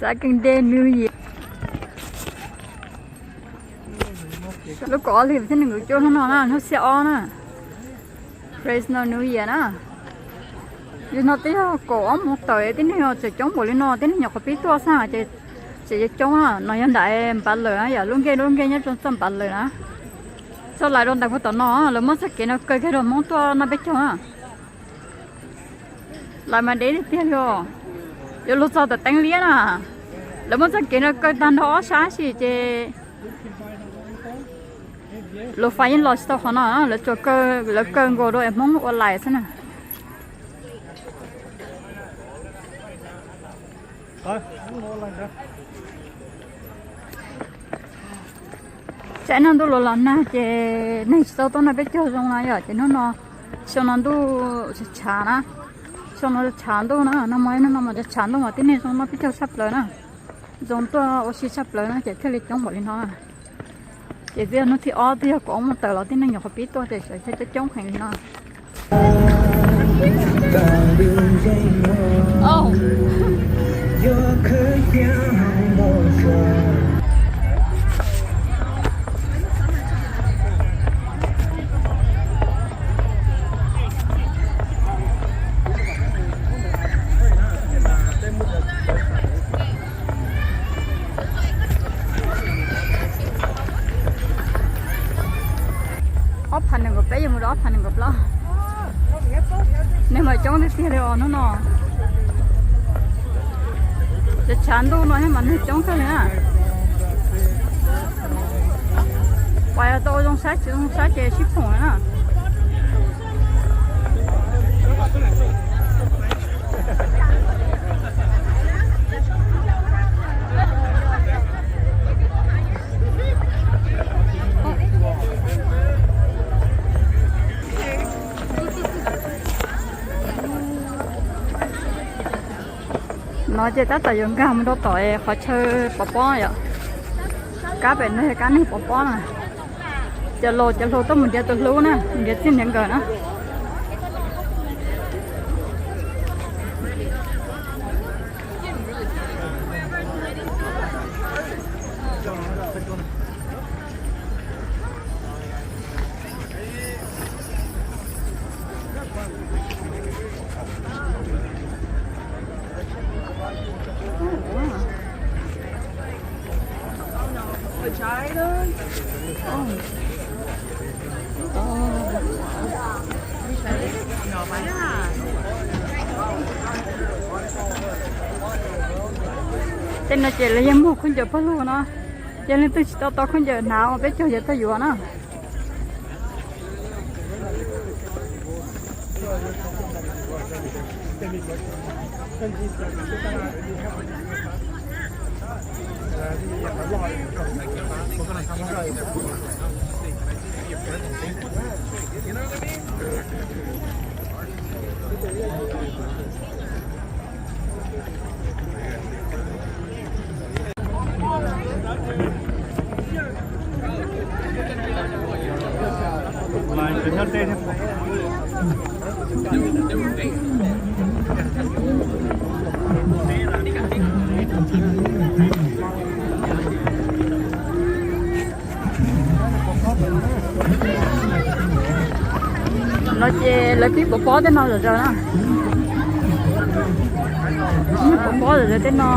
Xav kees de New Year. Lub kaum ob hlis thiab nees nkaum cuaj hnub no na, hnub xiab ob na. Fresno New Year na. Yus no twb yog kaum ob moos tawm tib neeg tseem coob npaum li no, tib neeg nyuam qhuav pib tuaj xwb ces tseem coob na. No yog nram Npav Lawm na, yog lub nkeeg lub nkeeg nyob rau txoj Npav Lawm na. Txoj lais rau ntais puag tom no, lawv muab txoj kev no kaw kiag rau Hmoob tuaj noj peb caug na. Lais mas deb tiag tiag li os. Yuav luag txog tom Teeb Liab na, lawv muab txoj kev no kaw tag nrho ob sab si ces luag fais yeej los tsis tau qhov no, lawv tsuas kaw, lawv kaw nkaus rau es Hmoob ua lais xwb na. Tsam no ntuj los los nag ces neeg tsis tau tuaj noj peb caug zoo na yom, ces hnub no, xyoo no ntuj tshav na, xyoo no tshav ntuj na, nag hmo hnub no mas tshav ntuj mas tib neeg zoo noj peb caug tshaj plaws na, zoo tuaj ua si tshaj plaws na ces thiaj li coob npaum li no na. Ces twb yog hnub thib ob twb yog kaum ob moos tawm los tib neeg nyuam qhuav pib tuaj ces sawv thiaj coob coob heev li no. Ob phav nees nkaum peb yuav mus rau ob phav nees nkaum plaub. Neeg mas coob tiag tiag li os hnub no. Ces tshav ntuj no thiab mas neeg coob kawg li na. Pais tau zoo saib tsis zoo saib ces sib phoom na. No ces tab tom yuav nkag mus rau tom qhov chaw pov pob yom. Kab pem no yog kab neeg pov pob na. Cov laus cov hluas tuaj mus nrhiav tus hlub na, nrhiav txij nrhiav nkawm na. Tej no ces lawv yeej muag khaub ncaws pawg lug no, yog leej twg tsis tau tau khaub ncaws hnav ua peb caug yog tau yuav na. No ces lawv pib pov pob tej no zom zaws na. Pib pov pob zom zaws tej no.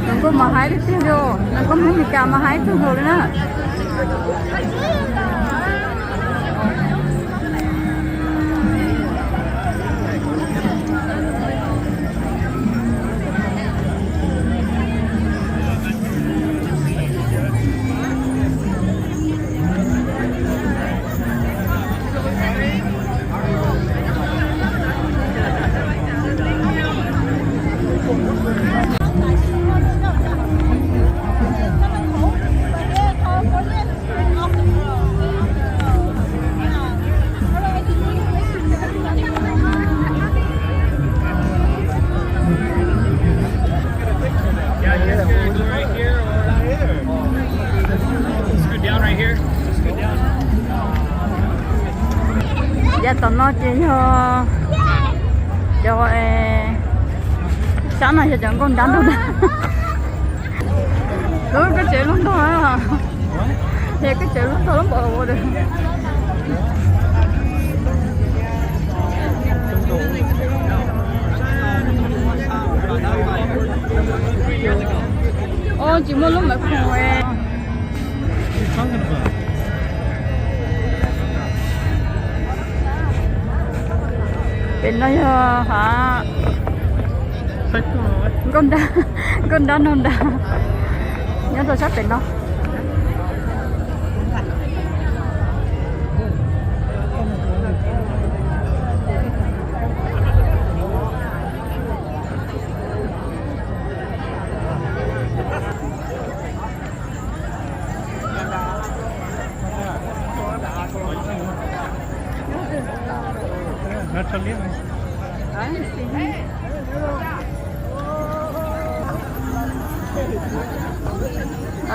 Nws kuj mas haib tiag tiag li, nws kuj Hmoob Mes Kas mas haib tag nkaus li na. Ces yog cov, sab no yog cov nkauj nrab nrog nrab. Lub koj tsev luaj ntog, ces koj tsev luaj ntog lub npaum ua da. Tsis muaj lub maiv khoom. Pem no yog ha, nkauj nrab, nkauj nrab nrog nrab nyob rau sab pem no.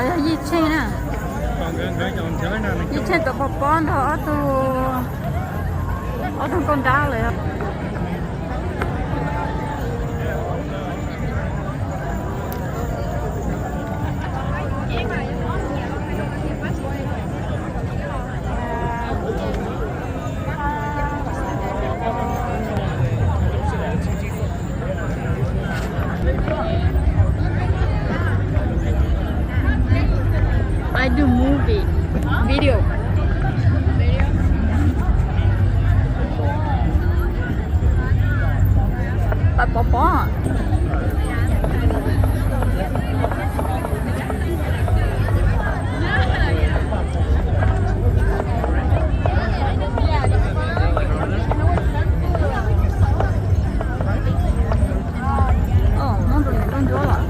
Yog yij tsheej na, yij tsheej tus poj pob nrog ob tug, ob tug nkauj nrab lawm. I do movie, video. Pab pov pob. Muab tus niam nkauj ntsuab los.